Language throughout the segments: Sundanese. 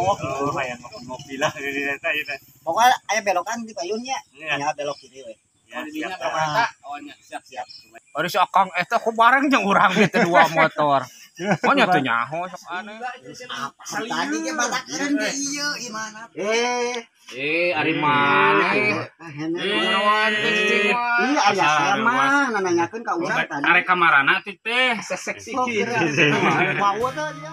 Oh, lumayan ngopi lah di desa ieu teh. Pokoknya aya belokan di payunnya. Ya belok kiri we. Ya, siap. Oh, siap siap. Ari si Akang eta ku bareng jeung urang gitu dua motor. Oh nya teu nyaho sok aneh. Tadi ge batak eureun di ieu imana. Ari mana? Rawan teh cicing mah. Ih aya sama nanyakeun ka urang tadi. Arek ka marana teh seseksi kieu. Mau teh dia.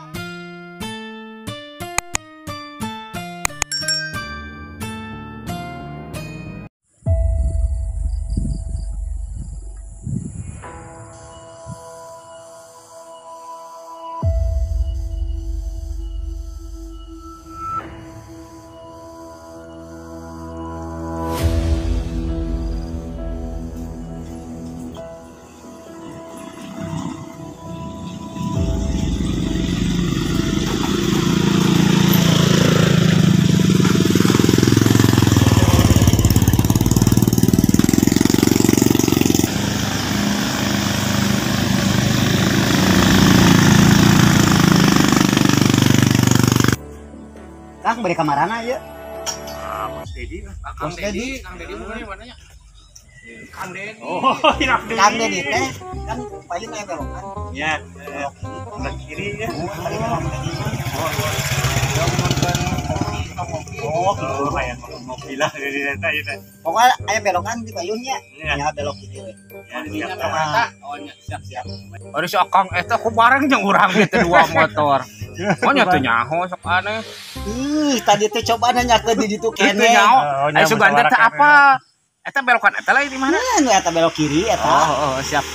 Kang beri kamarana ya. Ah, Bos Dedi. Kang Dedi, Kang Dedi bukannya mananya? Kang Dedi. Oh, iya Kang Dedi teh kan payun aya belokan. Ya, belok kiri ya. Oh, lumayan ngopi lah di desa ieu teh. Pokoknya aya belokan di payunnya. Ya belok kiri we. Ya, siap. Oh, siap siap. Ari si Akang eta ku bareng jeung urang gitu dua motor. Oh nya teu nyaho sok aneh. Ih, tadi teh coba nanyakeun di ditu keneh. Teu nyaho. Ai sugan teh apa? Eta belokan eta lain di mana? Nu eta belok kiri eta. Oh, siap.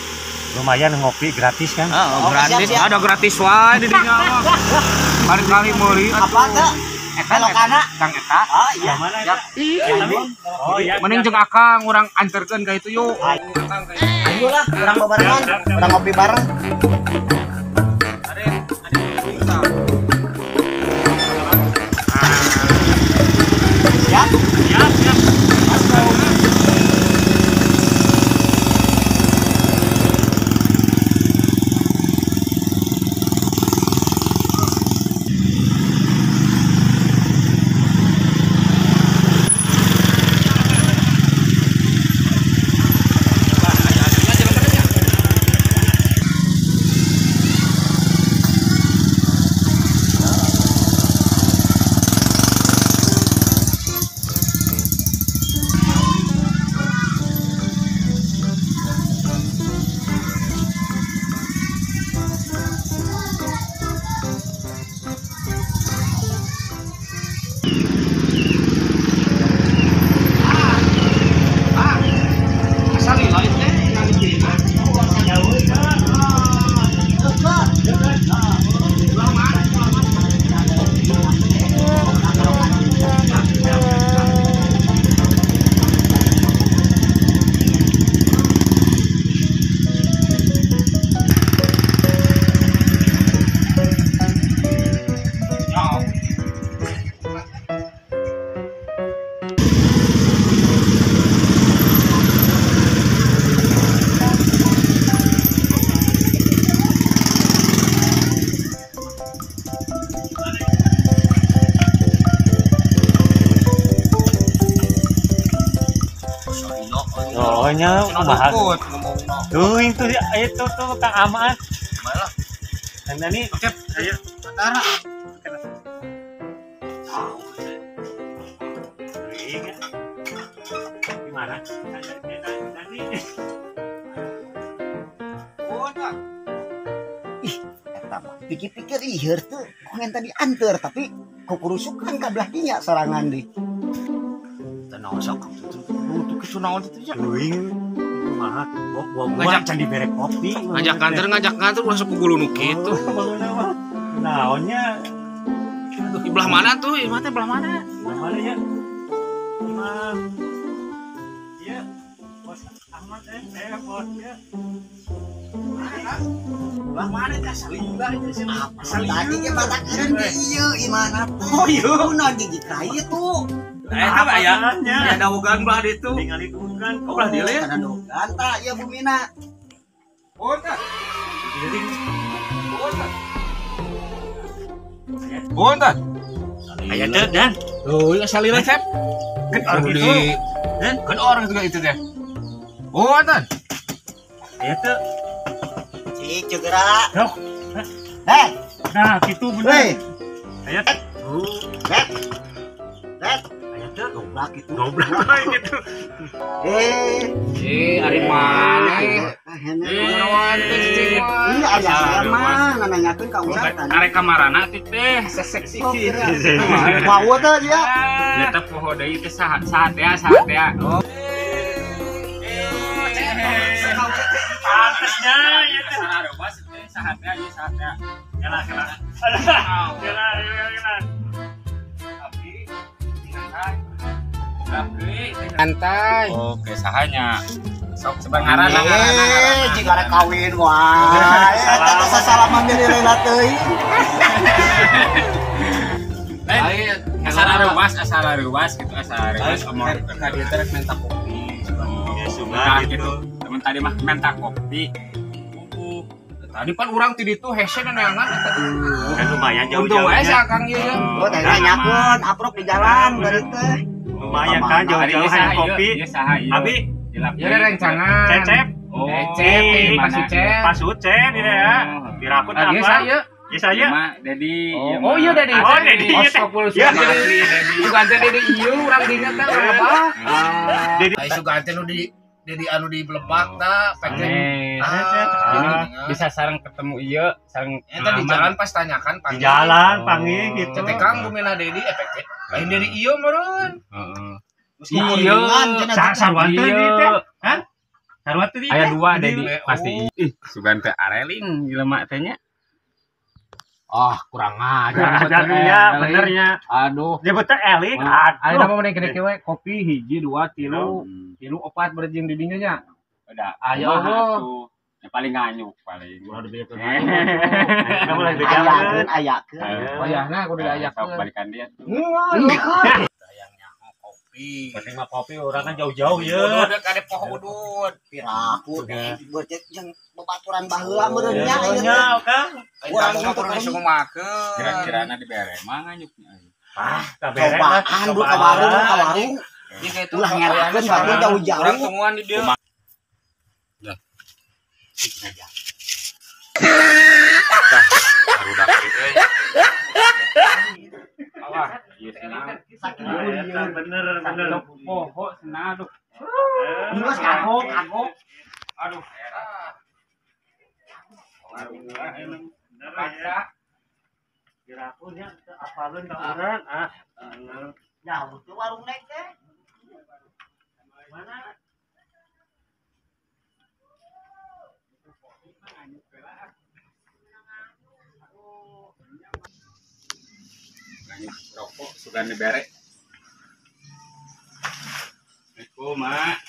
Lumayan ngopi gratis kan? Oh, gratis. Siap, siap. Ada gratis wae di dinya mah. Kali-kali meuli apa teh? Belokana Kang eta. Oh iya. Mana eta? Oh iya. Mending jeung Akang urang anterkeun ka itu yuk. Ayo lah, urang babarengan, urang ngopi bareng. Siap? Siap, siap. Nya kumaha tuh itu tuh Kang Aman malah dan ini oke ayo antara gimana tadi ih eta mah pikir-pikir ieu tuh kok tadi anter tapi kukurusukan ka belah dinya sorangan deui teu naon sok tuh kitu naon teh nya teuing kumaha buah-buah can dibere kopi ngajak nganter ulah sok gulu nu kitu naonnya di belah mana tuh ieu mah teh belah mana belah mana ya imam ieu bos Ahmad bos ya Belah mana teh salila ieu sih tadi ge batak eureun di ieu imana teh oh ieu naon gigi ka ieu tuh eta mah aya aya dawogan belah ditu ningali dawogan oh belah dieu kana dawogan tah ieu bumina oh tah oh tah oh tah Aya teu Dan. Tuh, salila Cep. Kan orang itu. Kan orang juga itu teh. Oh, Tan. Aya teu. Cik geura. Sok. Heh. Nah, kitu bener. Aya. Heh. Heh. Aya teu. Goblak gitu. Goblak gitu. Ari mana? Naon teh cicing mah. Iya, aya saya mah nanyakeun ka urang tadi. Arek kamarana teh seseksi. Mau teh dia. Nya teh poho deui teh saha saha teh saha teh. Oh. Pantasnya ya teh. Sararobas teh saha teh ieu saha teh. Kela kela. Kela kela. Tapi santai. Oke, sahanya. Sok sebengaran ngaran. Jika rek kawin wae. Eta teh sasalaman ge lila teuing. Asal areuwas gitu, asal areuwas omong ka dieu teh rek minta kopi. Nah, gitu. Temen tadi mah minta kopi. Tadi pan urang ti ditu hese neangan eta. Kan lumayan jauh-jauh. Untung wae si Akang ieu. Oh, teh nanyakeun aprok di jalan bari teh. Lumayan kan jauh-jauh hayang kopi. Abi ya rencangan. Cecep. Oh, Cecep, Pak Sucep. Pak Sucep ini ya. Dirakut apa? Iya saya. Dedi. Oh iya Dedi. Oh Dedi. Oh, Dedi. Sugan teh Dedi ieu urang dinya teh urang lebak. Dedi. Ai sugan teh nu di Dedi anu di Belebak ta pek. Ini bisa sareng ketemu ieu, sareng eta di jalan pas tanyakan panggil. Di jalan panggil gitu. Teh Kang bumina Dedi efek teh. Lain Dedi ieu meureun. Heeh. Iya, sarwan teh di teh. Hah? Sarwan teh di. Aya dua Dedi pasti. Ih, sugan teh areling jelema teh nya. Ah, kurang ajar. Ajarnya benernya. Aduh. Dia betul eling. Aduh. Ayo nama mending kene kieu kopi hiji 2 3 3 4 berjing di dinya nya. Udah. Ayo atuh. Ya paling nganyuk paling. Ulah dibejakeun. Enggak boleh dibejakeun, ayakeun. Wayahna kudu diayakeun. Sok balikan dia. Sayangnya kopi. Penting mah kopi orang kan jauh-jauh ya. Udud kade poho udud. Piraku berarti jeung babaturan baheula meureun nya ieu nya Kang. Urang mah kudu disugumakeun. Kira-kirana dibere mah nganyuknya. Ah, kabere lah. Cobaan du ka warung ka warung. Ulah ngerakeun batur jauh-jauh. Urang temuan di dieu. Dah. Dah, barudak euy. Alah, ieu senang. Bener bener. Poho senang aduh. Geus kagok kagok. Aduh, era. Paksa. Dirakunya apaleun ka urang ah. Jauh tuh warung nek teh. Mana? Rokok sugan dibere. Assalamualaikum, Mak.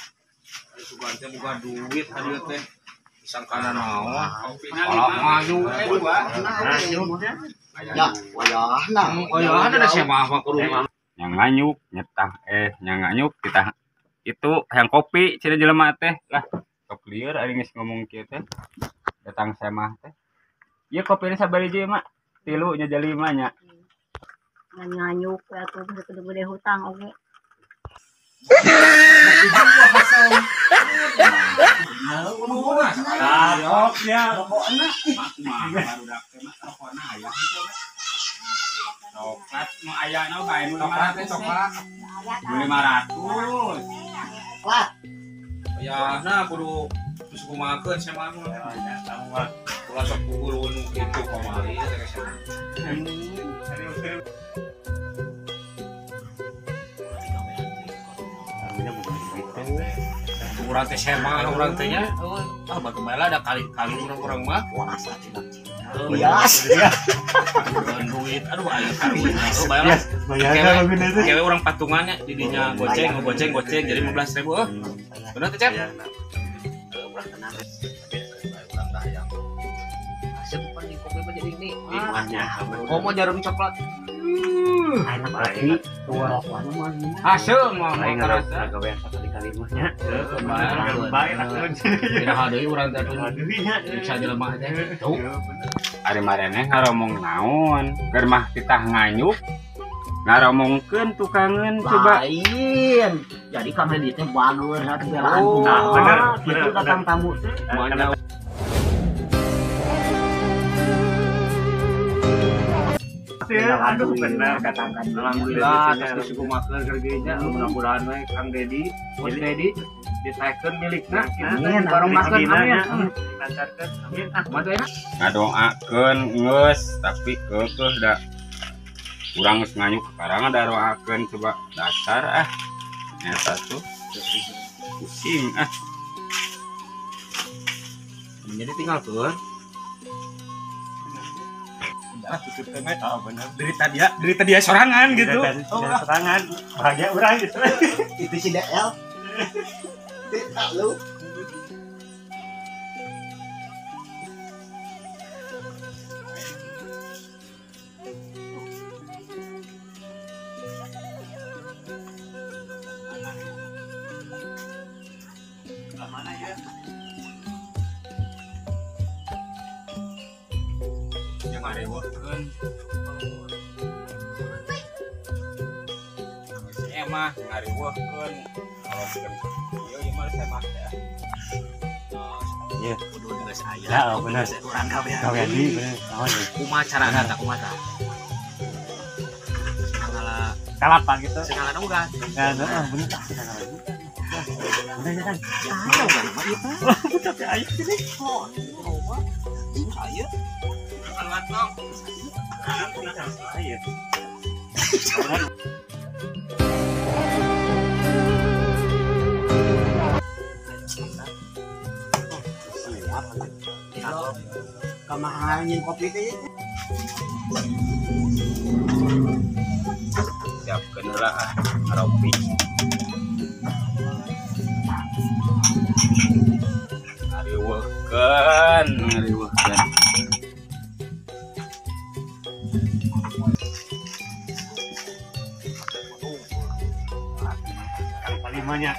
Sugan teh boga duit hadieu teh. Sangkana naon? Kopina 5 maju we dua. Ya, wayahna. Wayahna da sia mah kudu. Yang nganyuk nyetah yang nganyuk kita itu yang kopi cenah jelema teh lah. Sok lieur ari geus ngomong kieu teh. Datang semah teh. Ieu kopina sabariji, Mak? 3 nya jadi 5 nya. Nganyuk atuh gede-gede hutang oge. Coklat nu aya na bae nu 500 coklat. 500. Coklat. Ya, nah kudu geus kumakeun sia mah. Ulah sok puguh nu kitu kamari teh sia. Urang teh sema urang teh nya. Ah batu bae lah da kali-kali urang-urang mah. Puasa cenah. Bias. Duit aduh aya karunya. Oh bae lah. Bayar Kewe urang patungannya di dinya goceng goceng goceng jadi 15.000 eueuh. Bener teh, Cep? Urang tenang. Urang dah hayang. Asep pan di kopi mah jadi ini. Komo jarum coklat. Enak lagi. Hasil mah Aing karasa. gawean sakali-kali mah nya. Bae lah. Tidak deui urang teh Aduh nya. bisa jelema teh. Tuh. Ari mareneh ngaromong naon? Keur mah titah nganyuk. Ngaromongkeun tukangeun coba. Lain. Jadi Kang Dedi teh bagus atuh belaan. Nah, bener, gitu datang tamu teh. Aduh bener kata alhamdulillah atas disuguhkeun kerjanya mudah-mudahan we Kang Dedi, Bos Dedi ditaekeun milikna kitu dibarongkeun amin. Lancarkeun amin. Ngadoakeun geus tapi keukeuh da urang geus nganyuk karangan daroakeun coba dasar ah. Eta tuh pusing ah. Jadi tinggal tuh. Oh, bener. Dari tadi ya sorangan gitu. Dari sorangan bahagia urang gitu. Itu si DL. Tidak lu. Mana ya? Yang ngarewokeun. Saya mah ngarewokeun. Kalau ieu ieu mah saya mah ya. Iya. Kudu geus aya. Ya, bener. Urang gawean. Gawean deui bener. Naon ya? Kumaha carana tah kumaha tah? Sangala kalapa gitu. Sangala ugan. Nah, heeh bener tah sangala. Bener ya kan? Ya, ugan mah ieu tah. Tapi aya sini. Oh, aya. Aya. Siap. Kamahalan nyin kopi teh. Siapkeun heula ah ngaropi. Ngariweuhkeun, ngariweuhkeun. Kang palimanya.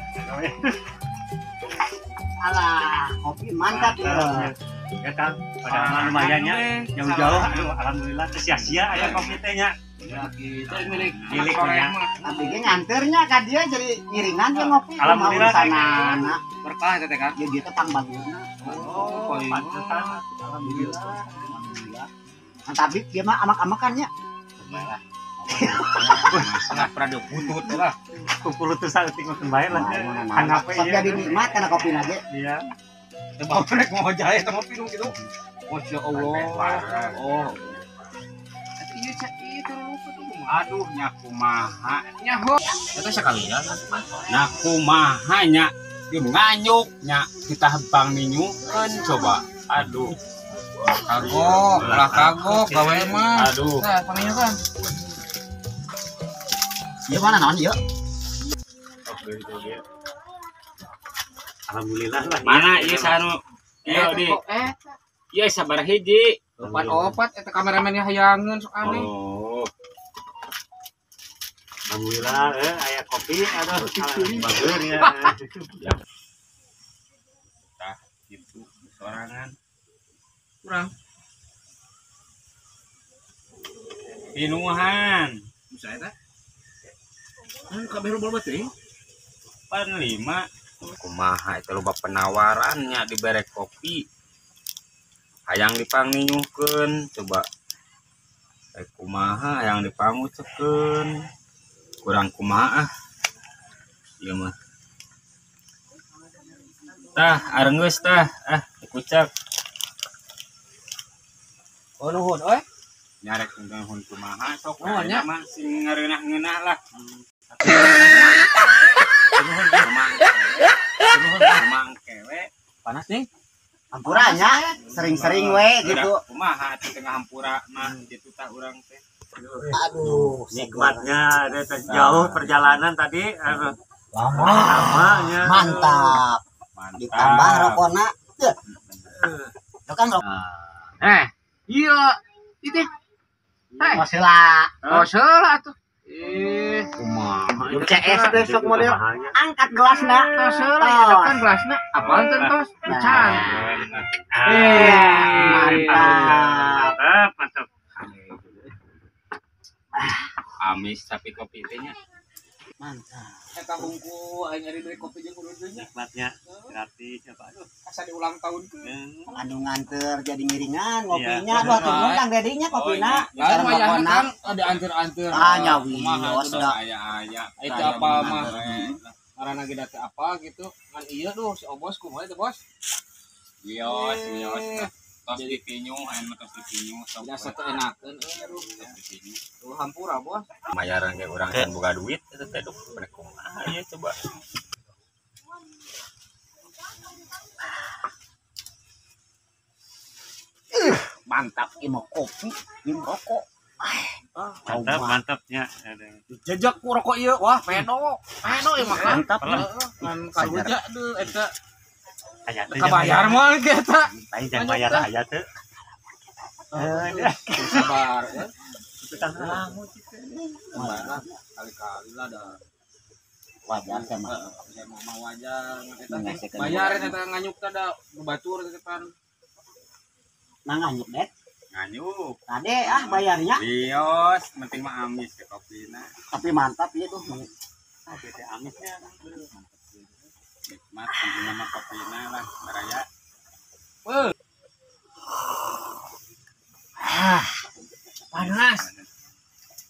Alah, kopi mantap ya. Ya Kang, padahal lumayannya jauh-jauh, aduh alhamdulillah sia-sia aya kopi teh nya. Ya gitu milik milik nya. Tapi ge nganternya ka dia jadi ngiringan dia ngopi. Alhamdulillah sana. Berkah teh Kang. Ya gitu tang bagusna. Oh, pantesan. Alhamdulillah. Alhamdulillah. Nah, tapi dia mah amak-amakan nya. Setengah prado butut lah. Kupuluh tuh saeutik mah bae lah. Hanap we. Sok jadi nikmat kana kopi lagi. Iya. Teu bawa rek mau jahe teh ngopi nu kitu. Masya Allah. Oh. Ieu cek ieu terlupa tuh. Aduh nya kumaha. Nyaho. Eta sakalian. Nah kumaha nya nganyuk nya kita hempang ninyukeun coba. Aduh. Kagok, ulah kagok gawe mah. Aduh. Tah paninyukan. Ieu mana naon ieu? Alhamdulillah lah. Mana ieu sanu? Ieu di. Ieu sabar hiji. Opat-opat eta kameramennya hayangeun sok aneh. Oh. Alhamdulillah aya kopi aduh bager ya. Tah gitu sorangan. Kurang. Pinuhan. Bisa eta? Kabeh loba teuing. Pan 5. Kumaha eta loba penawarannya dibere kopi. Hayang dipangninyuhkeun coba. Kumaha hayang dipangucekeun. Kurang kumaha ah. Ieu mah. Tah areungeus tah ah dikucak. Oh nuhun euy. Nyarek nuhun kumaha sok nuhun nya mah sing ngareunah-ngeunah lah. Panas nih. Hampuranya sering-sering we gitu. Kumaha di tengah hampura mah gitu tah urang teh. Aduh, nikmatnya ada jauh perjalanan tadi. Aduh. Lama. Mantap. Mantap. Ditambah rokona. Itu kan rokok. Iya, itu. Hei. Kosela. Kosela tuh. Kumaha. CS teh sok model angkat gelasna. Kosela ya kan gelasna. Apaan teh tos? Encan. Mantap. Mantap. Amis tapi kopi teh nya. Mantap. Eta hungku aing nyari duit kopi jeung kudu nya. Nikmatnya gratis apa aduh. Asa di ulang tahun ke. Anu nganter jadi ngiringan ngopinya aduh turun Kang Dedinya kopina. Ya lumayan kan ada anter-anter. Ah nya wios da. Aya-aya. Itu apa mah? Ngaranna ge da teh apa gitu. Ngan ieu duh si Obos kumaha teh Bos? Wios, wios. Tos dipinyu, aya mah tos dipinyu. Biasa teh enakeun euy aduh. Tuh hampura Bos. Mayaran ge urang can boga duit eta teh duh rek kumaha ieu coba. Mantap ieu mah kopi jeung rokok. Mantap, mantapnya. Jejak ku rokok ieu. Wah, pedo. Pedo ieu mah. Mantap. Ngan karuja deui eta. Aya teh. Kabayar moal ge eta. Lain jangan bayar aya teh. Sabar ya. Tukang lamun kitu. Kali-kali lah dah. Wajar sama. Ya mah wajar eta. Bayar eta nganyuk teh da batur teh kan. Nah nganyuk det. Nganyuk. Ade ah bayarnya. Wios, penting mah amis ke kopina. Tapi mantap ieu tuh. Kopi teh amisnya. Nikmat penting mah kopina lah baraya. Ah. Panas.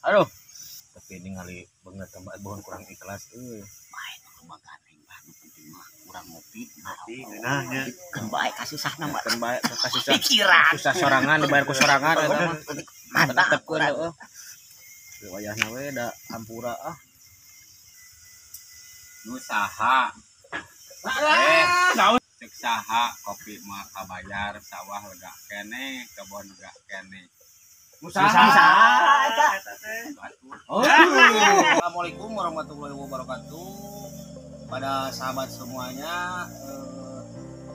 Aduh. Tapi ini ngali banget tambah bohong kurang ikhlas euy. Bae loba gandeng bah nu penting mah urang ngopi. Ngopi ngeunahnya. Keun bae kasusahna mah. Keun bae kasusah. Pikiran. Susah sorangan dibayar ku sorangan eta mah. Mantap tetepkeun heueuh. Wayahna we da hampura ah. Nu saha? Cek saha kopi mah kabayar sawah lega keneh, kebon lega keneh. Usaha eta. Oh. Assalamualaikum warahmatullahi wabarakatuh. Pada sahabat semuanya,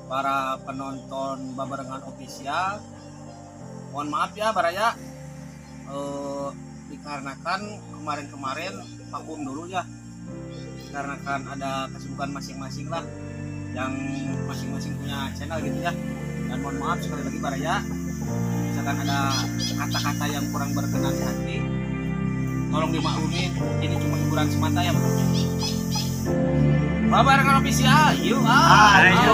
para penonton Babarengan Official, mohon maaf ya baraya, dikarenakan kemarin-kemarin vakum dulu ya, dikarenakan ada kesibukan masing-masing lah, yang masing-masing punya channel gitu ya. Dan mohon maaf sekali lagi baraya, misalkan ada kata-kata yang kurang berkenan di hati, tolong dimaklumin, ini cuma hiburan semata ya Bang. Babarengan Official, yuk ah, ayo.